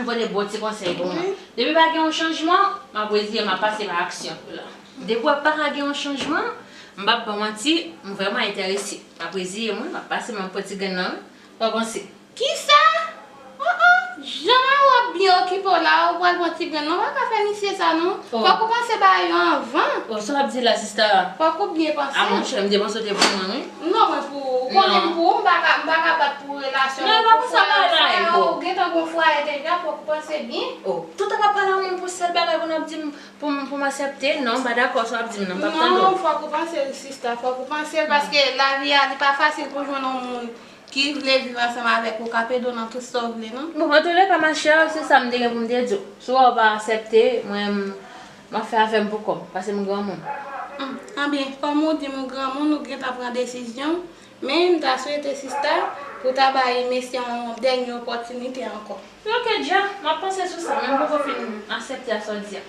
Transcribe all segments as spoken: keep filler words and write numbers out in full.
Pote bon ti konsèy pou mwen. Wi. Depi pa gen yon chanjman, m ap reziye, m ap pase pa aksyon. Depi w pa ka gen yon chanjman, m p ap ba w manti, m vrèman enterese. M ap reziye mwen, m ap pase, m ap pran ti grenn nan, wi. Sa w panse? Kisa? Oh, oh, jan mari w ap byen okipe w la, ou pral pran ti grenn nan, ou pa ka fè misye sa non. Oh. Fòk ou panse bagay yo anvan. Oh, sa w ap di la, sista? Fòk ou byen panse. A, monchè, m te panse w te pou mwen, wi. Non, mwen pou ou. Ou konnen m pou ou, m pa ka, m pa ka bat pou relasyon. Non, e pa pou sa bagay la ye, boo. Ou gentan gon fwaye deja, fòk ou panse byen. Oh, toutan w ap pale a moun pou sèl bagay pou n ap di m, pou m, pou m aksepte, non, m pa dakò sa w ap di m nan, m p ap tande w. Non, fòk ou panse l, sista, fòk ou panse l, paske lavi a, li pa fasil pou jwenn yon moun ki vle viv ansanm avèk ou, k ap ede w nan tout sa w vle, non. Bon, antoulèka, machè, se sa m te gen pou m te di w. Si w pa aksepte, mwen, m, m ap fè afè m pou kò m, paske m granmoun. Hmm, anben, kòm ou di m ou granmoun, ou gentan pran desizyon, men m ta swete, sista, pou w ta bay mesye yon dènye opòtinite ankò. Ok, dja, m ap panse sou sa, men m poko fin aksepte a sa w di a.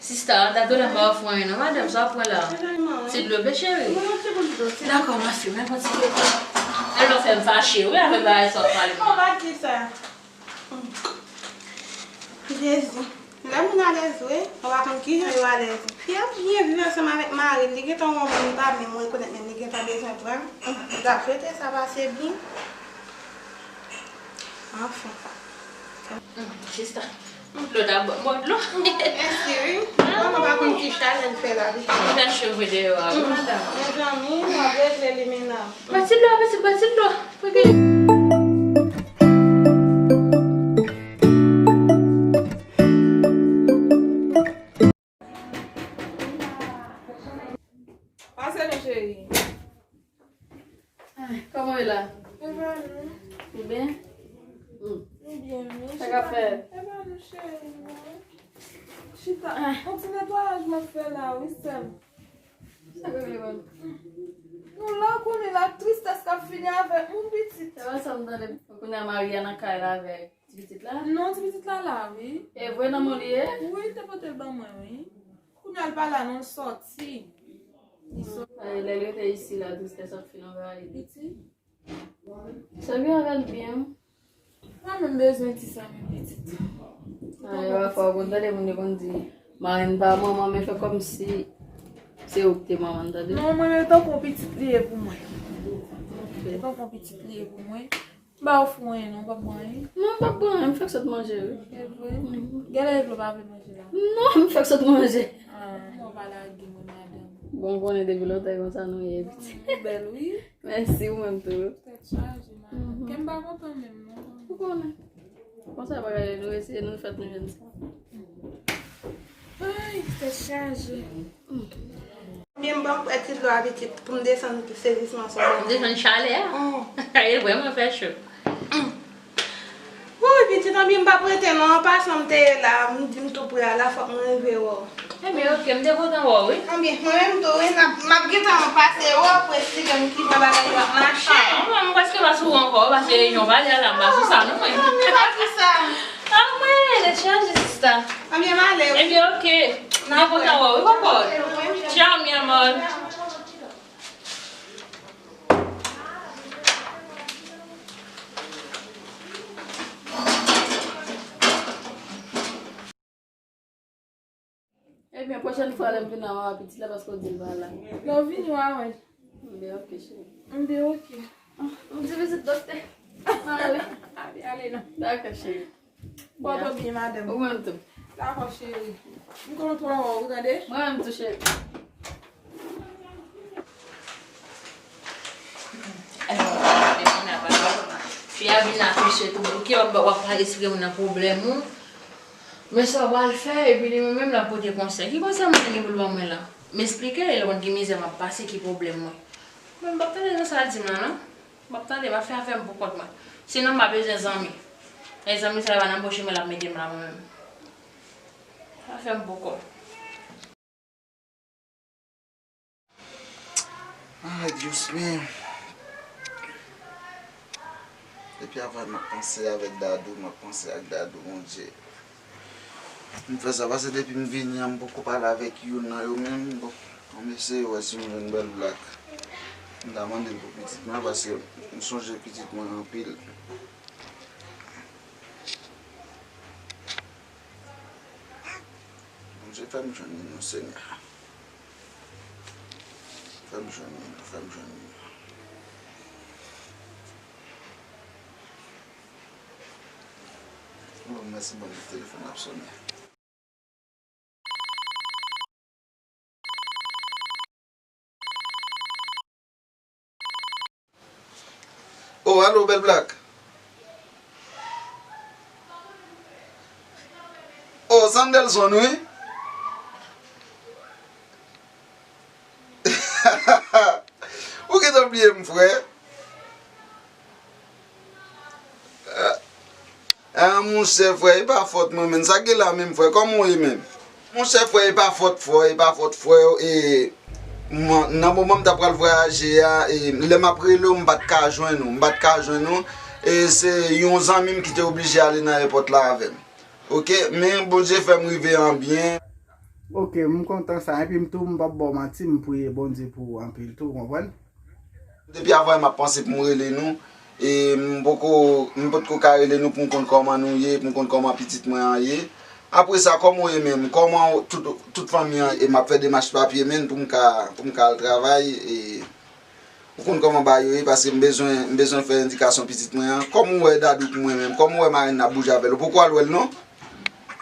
Sista, ta dwe la m pa ofri w anyen non, madanm, sa w ap pran la? Se dlo vre, cheri? Wi, yon ti bout dlo, sista. Dakò, ma fille, men pran ti dlo. E lè w fè m fache, wi, avèk bagay sa w ap pale. Ou pa di sa. Jezi. Lè moun alèz vre, ou pa konn kijan yo alèz. Fi ap byen viv ansanm avèk mari l, li gentan wè yon moun li pa menm rekonèt menm, li gentan bezwen pran. Li t ap swete sa pase byen. Anfen. Sista, yon dlo ta bò, bò dlo. Mèsi, wi. Kòman pa konn ki chalè l fè la, wi. Li fè cho vre deyò a, wi, madanm. Mezanmi, w ap regle li menm. Bati dlo, bati, bati dlo. Regle. Pase non, cheri. Ay, kòman w ye la? Evanou. Ou byen? Hmm. M byen, wi. Sa k ap fèt? Evanou, cheri, non. Chita. Ay. Yon ti netwayaj m ap fè la, wi, sè m. Sa k regle, mwen? Non, la, ou konnen la, tristès k ap fini avèk moun, pitit. Se pa sa m tande. Kounye a Maria nan kay la avèk ti pitit la? Non, ti pitit la la, wi. E vre, nan men w li ye? Wi, li te pote l ban mwen, wi. Kounye a l pa la non, l sòti. Li sòti. Ay, lè l rete isi la, tristès ap fin anvayi li. Pitit. Sèvi avè l byen. Mwen menm bezwen ti sa menm, pitit. Ay, pafwa ou konn tande moun yo konn di, marenn pa manman, men fè kòmsi se ou ki te manman, tande? Non, mwen menm tankou yon pitit li ye pou mwen. Ok. Tankou yon pitit li ye pou mwen. M pa ofri w anyen non, w p ap ban anyen? Non, m p ap ban anyen, m fèk sot manje, wi. E vre? Mhm. Genlè Evlo pa vle manje la. Non, m fèk sot manje. Ah, mwen pa lage mwen, madanm. Bon, ou konnen depi lontan e konsa nou ye, pitit. Ou bèl, wi. Mèsi, ou menm tou. Tèt chaje, madanm. Mhm. Kè m pa kontan menm, non. Ou konnen. Konsa bagay yo, nou eseye, nou fèt, nou jwenn sa. Ay, tèt chaje. Byen, m ban m prè ti dlo a pitit pou m desann sezisman sa w ban m. Desann chalè a? Mm. E vrèman fè cho. Mm. Woy, pitit, anbyen m p ap rete non, an pasan m te ye la, m di m tou prè a la, fòk mwen rive wè w. Ebyen, oke, m te kontan wè w, wi. Anbyen, mwen menm tou, wi, n ap, m ap gentan pase wè w pou eksplike m kijan bagay yo ap mache. Ah, mwen, m prèske pa sou ou ankò, paske yon valè la, m pa sou sa non, mwen. Anbyen, pa di sa. Ah, mwen, tèt chaje, sista. Anbyen, m ale, wi. Ebyen, oke. M te kontan wè w, wi, kòkòt. Tchao, mi amor. Ebyen, pwochèn fwa lè m vin la, m ap pitit la paske w di l pa la. Lè w vini, w a wè l. Ebyen, oke, cheri. Ebyen, oke. Ah, m di vizit doktè. M ale. Abi, ale non. Dakò, cheri. Pòte w byen, madanm. Ou menm tou. Dakò, cheri. M kontan wè w, ou tande? Mwen menm tou, cheri. Alò, mwen ap pale Vin ak misye tou bouke, w ap, w ap pale eksplike moun nan pwoblèm ou. Men sa w pral fè, epi li menm, menm l ap pote konsèy. Ki konsèy moun nan gen pou l ban mwen la? M eksplike l, lè konn ki mizè m ap pase, ki pwoblèm mwen. Men m p ap tande nan sa l di m la, non. M ap tande, m ap fè afè m pou kont mwen. Sinon, m pa bezwen zanmi. E zanmi sa yo pa nan poche mwen, l ap mete m la mwen menm. Afè m pou kò m. Ay, Diyos mio. Depi avan m ap panse avèk Dadou, m ap panse ak Dadou, Bondye. M fè sa paske depi m vini an, m poko pale avèk youn nan yo menm. Bon, ann eseye wè si m jwenn Bèl Blak. M ta mande l pou pitit mwen paske m sonje pitit mwen anpil. Bondye, fè m jwenn li non, Senyè. Fè m jwenn li non, fè m jwenn li non. Oh, mèsi Bondye, telefòn ap sonnen. Oh, alo, Bèl Blak. Oh, Sandelson, wi. Ou gentan bliye m, frè? Ah, monchè, frè, e pa fòt mwen, menm. Sa k gen la menm, frè? Kòman w ye menm? Monchè, frè, e pa fòt, frè, e pa fòt, frè, e, mwen, nan moman m t ap pral vwayaje a, e, lè m ap rele w, m pa t ka jwenn ou, m pa t ka jwenn ou, e se yon zanmi m ki te oblije ale nan èpòt la avè m. Oke, men Bondye fè m rive an byen. Oke, m kontan sa, epi m tou, m p ap ba w manti, m priye Bondye pou ou anpil tou, w konprann? Depi avan m ap panse pou m rele nou, e m poko, m potko ka rele nou pou m konn kòman nou ye, pou m konn kòman pitit mwen an ye. Apre sa, kòman w ye menm? Kòman w, tout, tout fanmi an, e m ap fè demach papye menm pou m ka, pou m ka al travay, e ou konn kòman bagay yo ye, paske m bezwen, m bezwen fè endikasyon pitit mwen an. Kòman w wè Dadou pou mwen menm? Kòman w wè marenn nan ap bouje avè l? Ou poko al wè l non?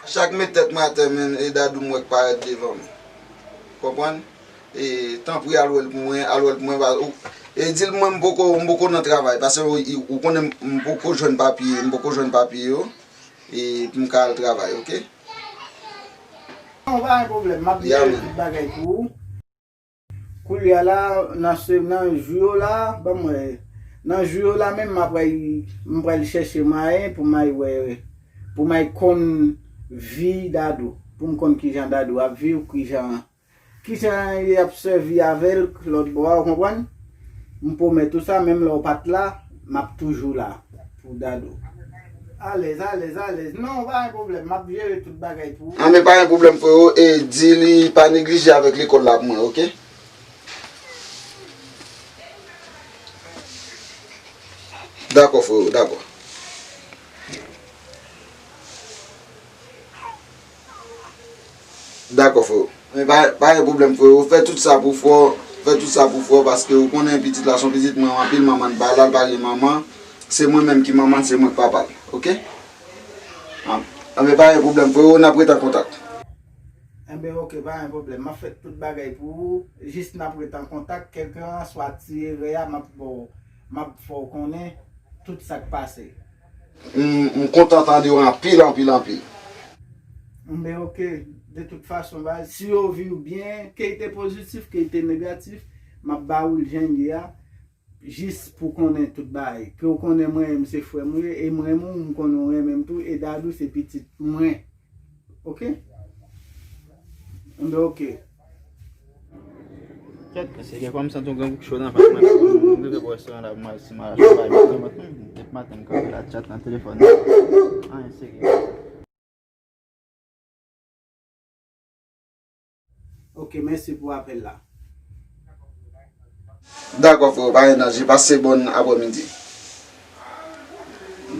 Chak met tèt mwen atè, men, e Dadou m wè k parèt devan m. Konprann? E, tanpri, al wè l pou mwen, al wè l pou mwen, pa, ou, e di l mwen m poko, m poko nan travay, paske ou, ou konnen m poko jwenn papye, m poko jwenn papye yo, e pou m ka al travay, oke? Non, pa gen pwoblèm, m ap jere tout bagay pou ou. Koulye a la, nan se, nan jou yo la, ban m wè. Nan jou yo la menm, m ap pral, m pral chèche mwayen pou m al wè, pou m al konn vi Dadou, pou m konn kijan Dadou ap viv, kijan, kijan y ap sèvi avè l lòt bò a, ou konprann? M pwomèt ou sa, menm lè w pa t la, m ap toujou la pou Dadou. Alèz, alèz, alèz. Non, pa gen pwoblèm. M ap jere tout bagay pou ou. Anben, pa gen pwoblèm, frero. E di li pa neglije avèk lekòl la pou mwen, oke? Dakò, frero, dakò. Dakò, frero. Men pa, pa gen pwoblèm, frero. Fè tout sa pou frè w. Fè tout sa pou frè w, paske ou konnen pitit la se yon pitit mwen anpil, manman l pa la, l pa gen manman. Se mwen menm ki manman l, se mwen k papa l. Oke? An, anben, pa gen pwoblèm, frero, n ap ret an kontak. Enben, oke, pa gen pwoblèm. M ap fè tout bagay pou ou. Jis n ap ret an kontak. Kèlkanswa ti erè a, m ap ba w, m ap fè w konnen tout sa k pase. M, m kontan tande w anpil, anpil, anpil. Enben, oke. De tout fason, baz, si yo viv byen, ke l te pozitif, ke l te negatif, m ap ba ou l jan l ye a, jis pou konnen tout bagay. Ke w konnen mwen menm se frè m ou ye, e m renmen w, m konnen w renmen m tou, e Dadou se pitit mwen. Oke? Enben, oke. Kèt, mesye, gen kòm m santi yon gran bouk cho nan fas mwen la. M rive bò restoran la pou m al si m al achte bagay mwen. Depi maten m kanpe la tchat nan telefòn nan. Anyen serye. Oke, mèsi pou apèl la. Dakò, frero, pa gen danje. Pase bòn aprèmidi.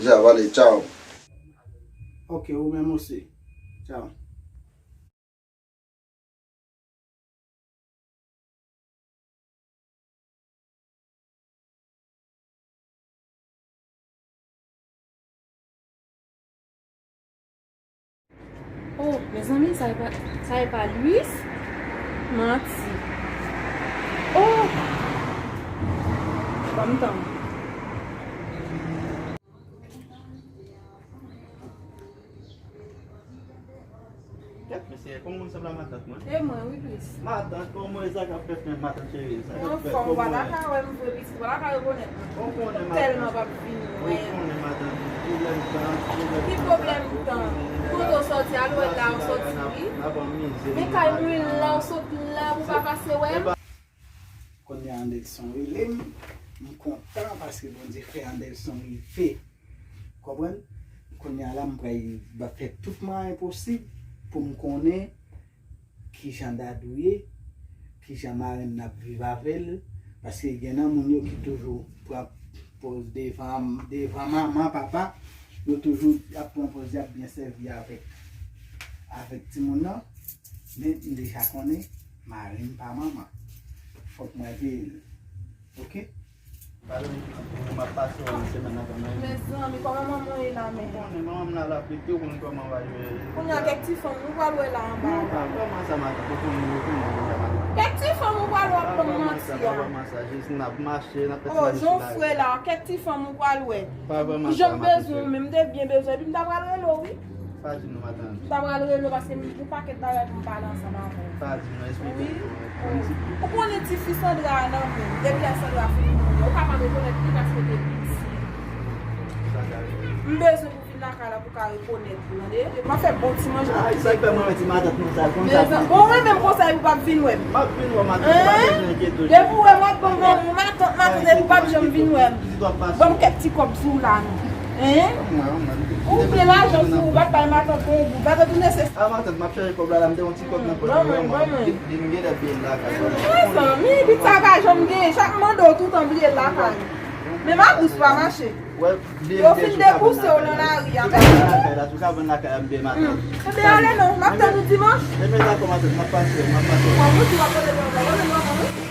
Dja pale, tchaw. Oke, ou menm osi. Tchaw. Oh, mezanmi, sa e pa, sa e pa Luis? Manti. Oh! Ban m tan. E mwen, wi, plis. Matant, kòman e sa k ap fèt menm, matant cheri? Sa k ap fèt? Anfòm, ou pa ta ka wè m vre, pitit, ou pa ta ka rekonèt mwen. Ou konnen, matant. Tèlman w ap vin wè m. Ou konnen, matant. Pwoblèm tan, pwoblèm tan. Ki pwoblèm tan? Kote w sòti a, lwen la ou sòti, wi. Men kay mwen la, ou sot la, ou pa pase wè m. Kounye a Andelson rele m, m kontan paske Bondye fè Andelson rive. Konprann? Kounye a la, m pral, m ap fè tout mwayen posib pou m konnen kijan Dadou ye, kijan marenn nan ap viv avè l, paske gen nan moun yo ki toujou pran pòz devan, devan manman, papa, yo toujou ap pran pòz y ap byen sèvi avèk, avèk timoun nan, men m deja konnen marenn pa manman. Fòk mwen veye l. Oke? Pale m pou mwen, m ap pase w nan semèn nan kanmenm. Mezanmi, kòman manman w ye la menm? Ou konnen manman m la, l ap rete, ou konnen kòman bagay yo ye. Kounye a, kèk ti fanm nou pral wè la anba la. Non, pa vrèman sa, matant. Ou konnen, ou konnen deja, matant. Kèk ti fanm ou pral wè, w ap ban m manti a. Pa vrèman sa, pa vrèman sa. Jis n ap mache, n ap fè ti bagay sou lari. Oh, jan w fre la, kèk ti fanm ou pral wè. Pa vrèman sa, matant. Jan m bezwen w menm, m te byen bezwen, epi m ta pral rele w, wi. Pa di non, matant. M ta pral rele w paske m gen yon pakèt bagay pou m pale ansanm avè w. Pa di non, esplike m. Wi. Ou konnen tifi Sandra a nan men m. Depi lè Sandra fin mouri, ou ka pa rekonèt li paske w te piti. M bezwen pou w vin lakay la pou w ka rekonèt li, tande? M ap fè bon ti manje. Ay, sa k fè mwen mèt ti matant konsa, konsa. Mezanmi, bon, mwen menm konsa, epi w p ap vin wè m. M ap vin wè w, matant, ou pa bezwen enkyete w. Depi w wè m, w ap ban m yon matant, matant, epi w p ap janm vin wè m. Ban m kèk ti kòb sou w la, non. Hein? Ou vle lajan sou ou, bat bay matant pou ou, matant ou nesesè. A, matant, m ap chèche kòb la, la, m te yon ti kòb nan pòch mwen, mwen. Li, li, m genlè bliye l lakay mwen. Mezanmi, pitit sa pa janm genyen, chak mande w toutan bliye l lakay. Men mabous pa mache. Yo fin depouse w nan lari a. Ou ka vann lakay la, m bliye matant. Ebyen, ale non, m ap tann ou dimanch. Ebyen, dakò, matant, m ap pase, m ap pase. Ou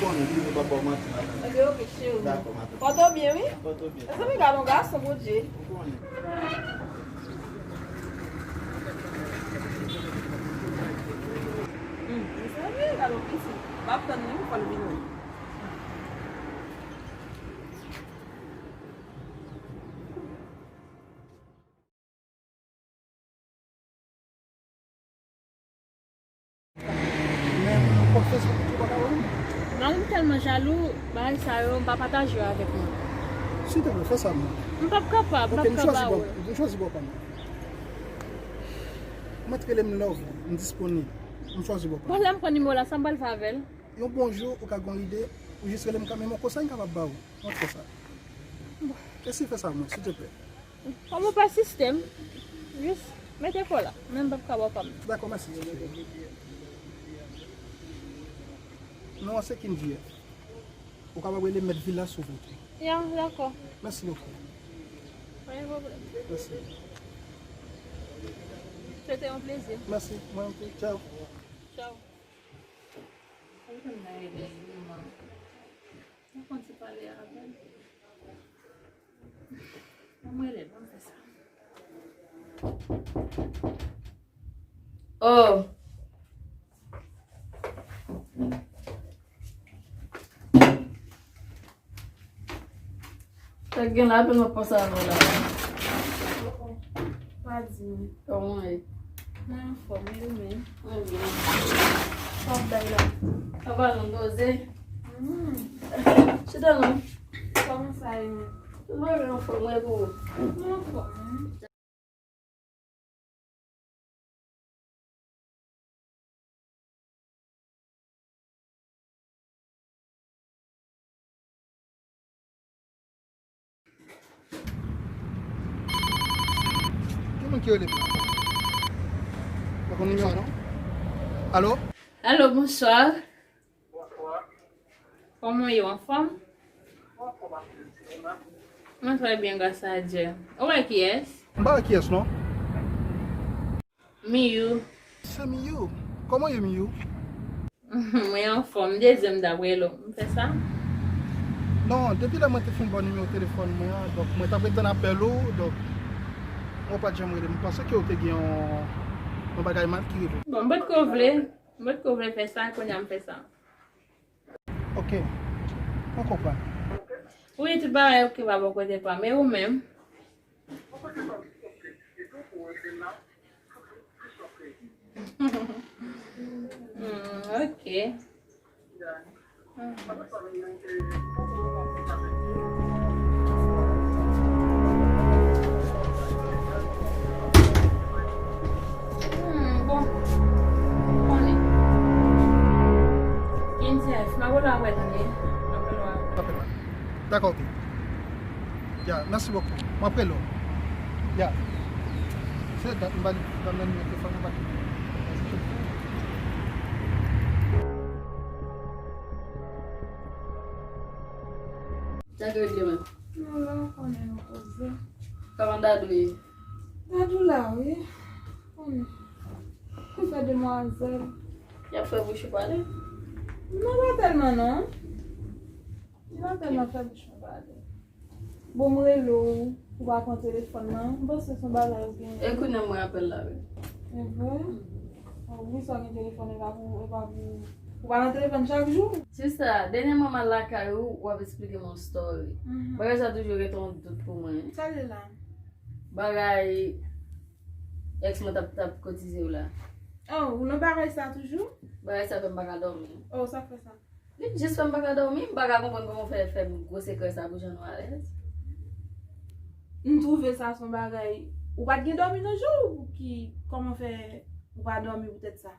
konnen, m toujou p ap ba w manti, matant. Ebyen, oke, cheri. Dakò, matant. Pòte w byen, wi. Pòte w byen. Mezanmi, gade yon gason, Bondye. Ou konnen. Hmm, mezanmi, gade yon pitit. M ap tann li, wi, fò l vini. Men kòb Facebook ou pa ka wè m? Mari m tèlman jalou, bagay sa yo, m pa pataje yo avèk mwen. Silteplè, fè sa pou mwen. M p ap kapab, m p ap ka ba ou. Ok, m chwazi bò pa m. Ou mèt rele m lè w vle, m disponib. M chwazi bò pa m. Bon, lè m pran nimewo la, sa m pral fè avè l? Yon bon jou, ou ka gen yon ide, ou jis rele m kanmenm, konsa m kapab ba ou. Yon konsa. Bon. Eseye fè sa pou mwen, silteplè. Kòm ou pa sistèm, jis mete kò la. Men m p ap ka ba w pa m. Dakò, mèsi. Non an se Kindy. Ou kapab rele mèt vil la si w vle tou. Ya, dakò. Mèsi bokou. Pa gen pwoblèm. Mèsi. Se te yon plezi. Mèsi, mwen tou. Tchaw. Tchaw. Sa m konn rele manman. Mwen konn ti pale avè l. Ban m rele l, ban m fè sa. Oh! Sa k gen la, apèl mwen panse avè w la. Pa di m. Kòman w ye? Mwen anfòm, e ou menm? Mwen byen. Sa w ap bay la? Sa va non, poze? Hmm. Chita non. Kòman sa ye menm? Mwen byen anfòm, e pou ou? Mwen anfòm, wi. Gen moun ki rele m. Pa konn nimewo a non. Alo? Alo, bonswa. Kòman w ye, w anfòm? Mwen trè byen, gras a Dye. Ou wè kiyès? M pa wè kiyès non. Miyou. Se Miyou? Kòman w ye, Miyou? Mwen anfòm, m te di w m t ap rele w. M fè sa? Non, depi lè mwen te fin ba w nimewo telefòn mwen an, donk mwen t ap ret tann apèl ou, donk ou pa t janm rele m. M panse ke w te gen yon, yon bagay mal ki rive w. Bon, m potko vle, m potko vle fè sa, kounye a m fè sa. Ok. Mwen konprann. Wi, tout bagay oke pa bò kote pa m. E ou menm? Bò kote pa m, ok. E tou pou w rete la, tou plis oke. Hmm, ok. Hmm. Hmm, bon. Konnen. Gen Jeff, m ap rele w apre, tande. M ap rele w apre. Dakò, ok. Ya, mèsi bokou. M ap rele w. Ya. Se dat m ba li, ban m nan nimewo telefòn mwen, m pa t. Sa k regle menm? Non, la, ou konnen nou poze. Kòman Dadou ye? Dadou la, wi. Konnen. Ou fè demwazèl. Y ap fè bouch ou pale? Non, pa tèlman, non. Li pa tèlman fè bouch mwen pale. Bon, m rele w, ou pa pran telefòn nan. M panse se yon bagay ou gen. E kounye a m wè apèl la, wi. E vre? Oh, wi, sa w gen telefòn, e pa pou, e pa pou. Ou pa nan telefòn chak jou? Sista, dènyèman m al lakay ou, w ap eksplike m yon story. Mhm. Bagay sa toujou rete yon dout pou mwen. Sa l ye la? Bagay èks mwen t ap, t ap kotize w la. Oh, ou nan bagay sa toujou? Bagay sa fè m pa ka dòmi. Oh, sa k fè sa? Li jis fè m pa ka dòmi, m pa ka konprann kòman w fè fè m gwo sekrè sa pou jan nou alèz. M twouve sa se yon bagay, ou pa t gen dòmi nan je w, ki, kòman fè ou pa dòmi poutèt sa?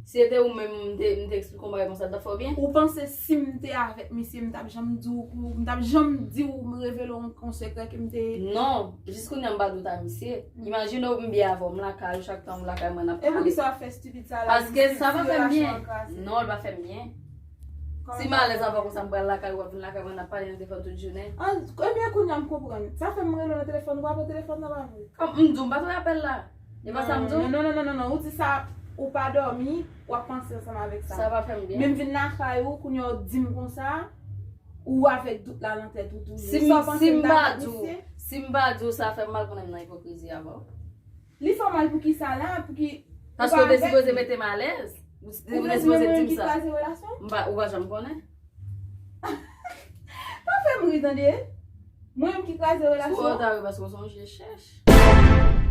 Si se te ou menm, m te, m te eksplike w yon bagay konsa, l t ap fè w byen? Ou panse si m te avèk misye, m t ap janm di w, m t ap janm di w, m revele w yon, yon sekrè ke m te... Non, jis kounye a m pa dout a misye. Imajine w m byen avè w, m lakay ou, chak tan m lakay mwen n ap pale. E poukisa w ap fè stupid sa la? Paske sa pa fè m byen. Non, l pa fè m byen. Si m alèz avè w konsa, m pral lakay ou, w ap vin lakay mwen, n ap pale nan telefòn tout jounen. An, ebyen, kounye a m konprann. Sa fè m rele w nan telefòn, ou pa pran telefòn nan, pa vre? Kòm m di w, m pa tande apèl la. E pa sa m di w? Non, non, non, non, non, non. Ou di sa, ou pa dòmi, w ap panse ansanm avèk sa. Sa pa fè m byen. Men m vin lakay ou, kounye a w di m konsa, ou avèk dout la nan tèt ou toujou. Si m, si m pa di w, si m pa di w, sa fè m mal konnen m nan ipokrizi avè w. Li fè w mal pou ki sa la? Pou ki ou pa avèk li? Paske w te sipoze mete m alèz. Ou te sipoze di m sa. Ou vle di mwen ki kraze relasyon? M pa, ou pa janm konnen. Pa fè m ri tande. Mwen menm ki kraze relasyon. Ou ta ri paske w se yon je chèch.